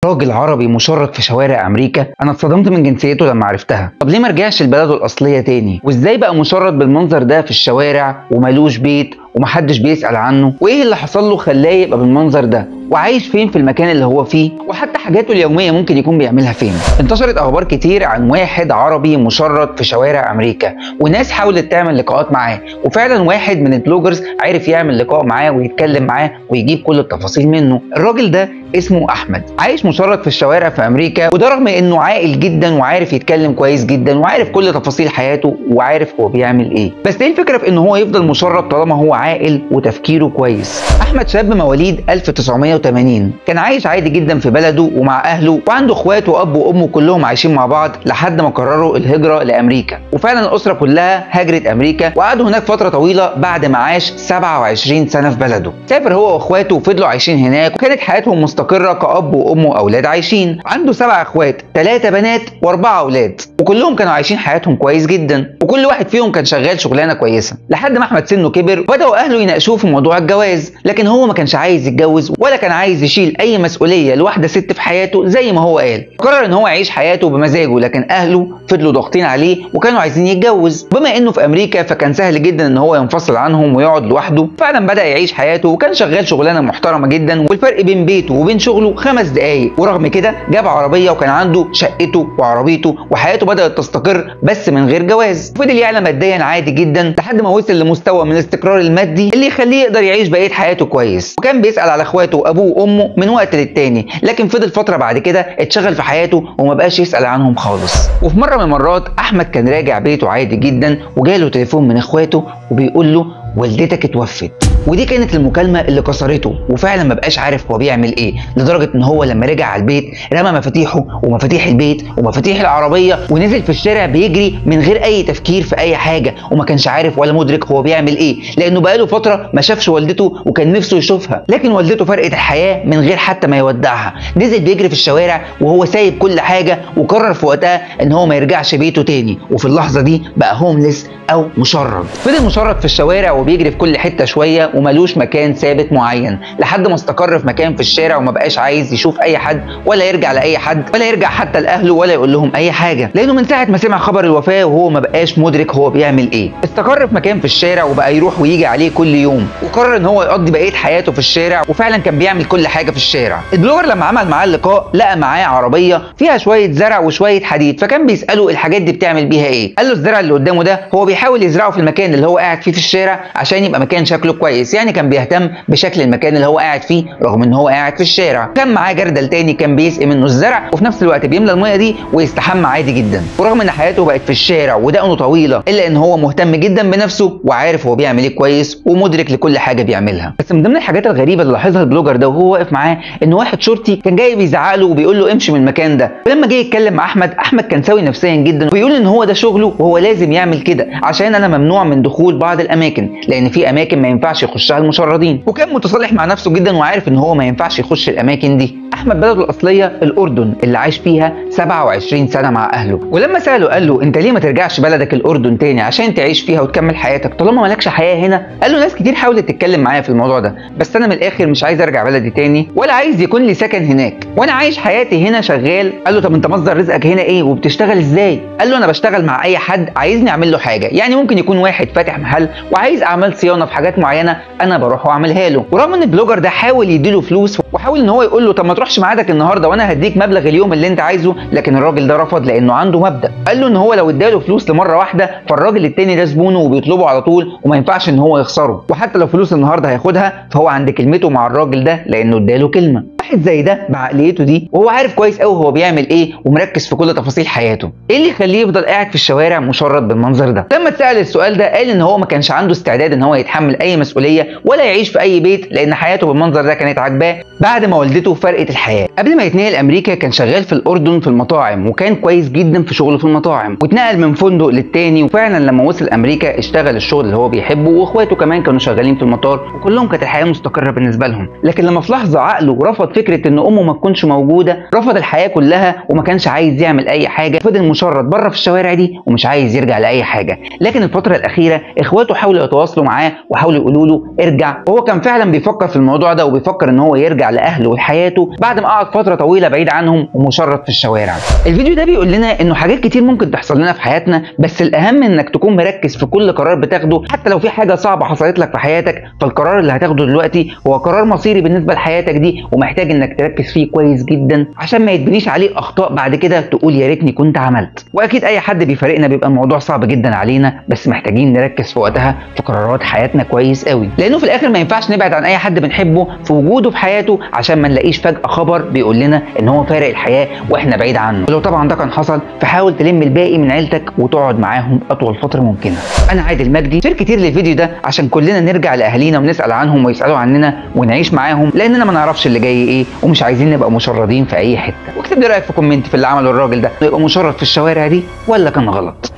راجل عربي مشرد في شوارع امريكا. انا اتصدمت من جنسيته لما عرفتها. طب ليه ما رجعش لبلده الاصلية تاني؟ وازاي بقى مشرد بالمنظر ده في الشوارع ومالوش بيت ومحدش بيسأل عنه؟ وايه اللي حصل له خلاه يبقى بالمنظر ده؟ وعايش فين في المكان اللي هو فيه؟ وحتى حاجاته اليومية ممكن يكون بيعملها فين؟ انتشرت اخبار كتير عن واحد عربي مشرد في شوارع امريكا، وناس حاولت تعمل لقاءات معاه، وفعلا واحد من ال bloggers عرف يعمل لقاء معاه ويتكلم معاه ويجيب كل التفاصيل منه. الراجل ده اسمه احمد، عايش مشرد في الشوارع في امريكا، وده رغم انه عاقل جدا وعارف يتكلم كويس جدا وعارف كل تفاصيل حياته وعارف هو بيعمل ايه. بس ايه الفكرة في ان هو يفضل مشرد طالما هو عاقل وتفكيره كويس؟ احمد شاب مواليد 1980، كان عايش عادي جدا في بلده ومع اهله، وعنده اخوات واب وام كلهم عايشين مع بعض لحد ما قرروا الهجرة لامريكا. وفعلا الاسرة كلها هاجرت امريكا وقعدوا هناك فترة طويلة بعد ما عاش 27 سنة في بلده. سافر هو واخواته وفضلوا عايشين هناك، وكانت حياتهم مستقره كأب وام واولاد عايشين. عنده 7 اخوات، 3 بنات و4 اولاد، وكلهم كانوا عايشين حياتهم كويس جدا، وكل واحد فيهم كان شغال شغلانة كويسة. لحد ما احمد سنة كبر وبداوا اهله يناقشوه في موضوع الجواز، لكن هو ما كانش عايز يتجوز ولا كان عايز يشيل اي مسؤولية لواحدة ست في حياته زي ما هو قال. قرر ان هو يعيش حياته بمزاجه، لكن اهله فضلوا ضاغطين عليه وكانوا عايزين يتجوز. بما انه في امريكا فكان سهل جدا ان هو ينفصل عنهم ويقعد لوحده. فعلا بدا يعيش حياته وكان شغال شغلانة محترمه جدا، والفرق بين بيته وبين شغله 5 دقايق، ورغم كده جاب عربية وكان عنده شقته وعربيته وحياته بدات تستقر بس من غير جواز. فضل يعلى ماديا عادي جدا لحد ما وصل لمستوى من الاستقرار المادي اللي يخليه يقدر يعيش بقية حياته كويس. وكان بيسال على اخواته وابوه وامه من وقت للتاني، لكن فضل فترة بعد كده اتشغل في حياته وما بقاش يسال عنهم خالص. وفي مرة من المرات احمد كان راجع بيته عادي جدا، وجاله تليفون من اخواته وبيقول له والدتك اتوفت. ودي كانت المكالمة اللي كسرته، وفعلا ما بقاش عارف هو بيعمل ايه، لدرجة ان هو لما رجع على البيت رمى مفاتيحه ومفاتيح البيت ومفاتيح العربية ونزل في الشارع بيجري من غير اي تفكير في اي حاجة، وما كانش عارف ولا مدرك هو بيعمل ايه، لانه بقاله فترة ما شافش والدته وكان نفسه يشوفها، لكن والدته فرقت الحياة من غير حتى ما يودعها. نزل بيجري في الشوارع وهو سايب كل حاجة، وقرر في وقتها ان هو ما يرجعش بيته تاني، وفي اللحظة دي بقى homeless او مشرد. فضل مشرد في الشوارع وبيجري في كل حتة شوية ومالوش مكان ثابت معين، لحد ما استقر في مكان في الشارع وما بقاش عايز يشوف اي حد ولا يرجع لاي حد ولا يرجع حتى لاهله ولا يقول لهم اي حاجة، لانه من ساعة ما سمع خبر الوفاة وهو ما بقاش مدرك هو بيعمل ايه. استقر في مكان في الشارع وبقى يروح ويجي عليه كل يوم، وقرر ان هو يقضي بقية حياته في الشارع، وفعلا كان بيعمل كل حاجة في الشارع. ال blogger لما عمل معاه اللقاء لقى معاه عربية فيها شوية زرع وشوية حديد، فكان بيساله الحاجات دي بتعمل بيها ايه؟ قال له الزرع اللي قدامه ده هو بيحاول يزرعه في المكان اللي هو قاعد فيه في الشارع عشان يبقى مكان شكله كويس، يعني كان بيهتم بشكل المكان اللي هو قاعد فيه رغم ان هو قاعد في الشارع. كان معاه جردل تاني كان بيسقي منه الزرع، وفي نفس الوقت بيملى المية دي ويستحمى عادي جدا. ورغم ان حياته بقت في الشارع ودقنه طويلة، الا ان هو مهتم جدا بنفسه وعارف هو بيعمل ايه كويس ومدرك لكل حاجة بيعملها. بس من ضمن الحاجات الغريبة اللي لاحظها ال blogger ده وهو واقف معاه ان واحد شرطي كان جاي بيزعق له وبيقول له امشي من المكان ده. ولما جه يتكلم مع احمد، احمد كان سوي نفسيا جدا وبيقول ان هو ده شغله وهو لازم يعمل كده عشان انا ممنوع من دخول بعض الاماكن، لان في اماكن ما ينفعش يخشها المشردين. وكان متصالح مع نفسه جدا وعارف ان هو ما ينفعش يخش الاماكن دي. احمد بلده الاصلية الاردن اللي عايش فيها 27 سنة مع اهله، ولما ساله قال له انت ليه ما ترجعش بلدك الاردن تاني عشان تعيش فيها وتكمل حياتك طالما مالكش حياة هنا؟ قال له ناس كتير حاولت تتكلم معايا في الموضوع ده، بس انا من الاخر مش عايز ارجع بلدي تاني ولا عايز يكون لي سكن هناك، وانا عايش حياتي هنا شغال. قال له طب انت مصدر رزقك هنا ايه وبتشتغل ازاي؟ قال له انا بشتغل مع اي حد عايزني اعمل له حاجة، يعني ممكن يكون واحد فاتح محل وعايز اعمال صيانة في حاجات معينة انا بروح واعملها له. ورغم ان ال blogger ده حاول يديله فلوس وحاول ان هو يقول له طب ما تروحش ميعادك النهارده وانا هديك مبلغ اليوم اللي انت عايزه، لكن الراجل ده رفض لانه عنده مبدأ. قال له ان هو لو اداله فلوس لمره واحدة فالراجل التاني ده زبونه وبيطلبه على طول وما ينفعش ان هو يخسره، وحتى لو فلوس النهارده هياخدها فهو عند كلمته مع الراجل ده لانه اداله كلمة. واحد زي ده بعقليته دي وهو عارف كويس قوي هو بيعمل ايه ومركز في كل تفاصيل حياته، ايه اللي يخليه يفضل قاعد في الشوارع مشرد بالمنظر ده؟ لما اتسال السؤال ده قال ان هو ما كانش عنده استعداد ان هو يتحمل اي مسؤولية ولا يعيش في اي بيت، لان حياته بالمنظر ده كانت عاجباه بعد ما والدته فرقت الحياة. قبل ما يتنقل امريكا كان شغال في الاردن في المطاعم، وكان كويس جدا في شغله في المطاعم، واتنقل من فندق للتاني. وفعلا لما وصل امريكا اشتغل الشغل اللي هو بيحبه، واخواته كمان كانوا شغالين في المطار، وكلهم كانت الحياة مستقره بالنسبة لهم. لكن لما في لحظة عقله رفض فكرة ان امه ما تكونش موجودة، رفض الحياة كلها وما كانش عايز يعمل اي حاجة، فضل مشرد بره في الشوارع دي ومش عايز يرجع لاي حاجة. لكن الفترة الاخيرة اخواته حاولوا يتواصلوا معاه وحاولوا يقولوا له ارجع، وهو كان فعلا بيفكر في الموضوع ده وبيفكر ان هو يرجع يرجع لاهله ولحياته بعد ما قعد فترة طويلة بعيد عنهم ومشرد في الشوارع. الفيديو ده بيقول لنا انه حاجات كتير ممكن تحصل لنا في حياتنا، بس الاهم انك تكون مركز في كل قرار بتاخده. حتى لو في حاجة صعبة حصلت لك في حياتك، فالقرار اللي هتاخده دلوقتي هو قرار مصيري بالنسبة لحياتك دي، ومحتاج انك تركز فيه كويس جدا عشان ما يتبنيش عليه اخطاء بعد كده تقول يا ريتني كنت عملت. واكيد اي حد بيفارقنا بيبقى الموضوع صعب جدا علينا، بس محتاجين نركز في وقتها في قرارات حياتنا كويس قوي، لانه في الاخر ما ينفعش نبعد عن اي حد بنحبه في وجوده في حياته عشان ما نلاقيش فجأة خبر بيقول لنا ان هو فارق الحياة واحنا بعيد عنه. ولو طبعا ده كان حصل، فحاول تلم الباقي من عيلتك وتقعد معاهم اطول فترة ممكنة. انا عادل مجدي، share كتير للفيديو ده عشان كلنا نرجع لاهالينا ونسأل عنهم ويسألوا عننا ونعيش معاهم، لاننا ما نعرفش اللي جاي ايه ومش عايزين نبقى مشردين في اي حتة. واكتب لي رايك في comment في اللي عمله الراجل ده، يبقى مشرد في الشوارع دي ولا كان غلط؟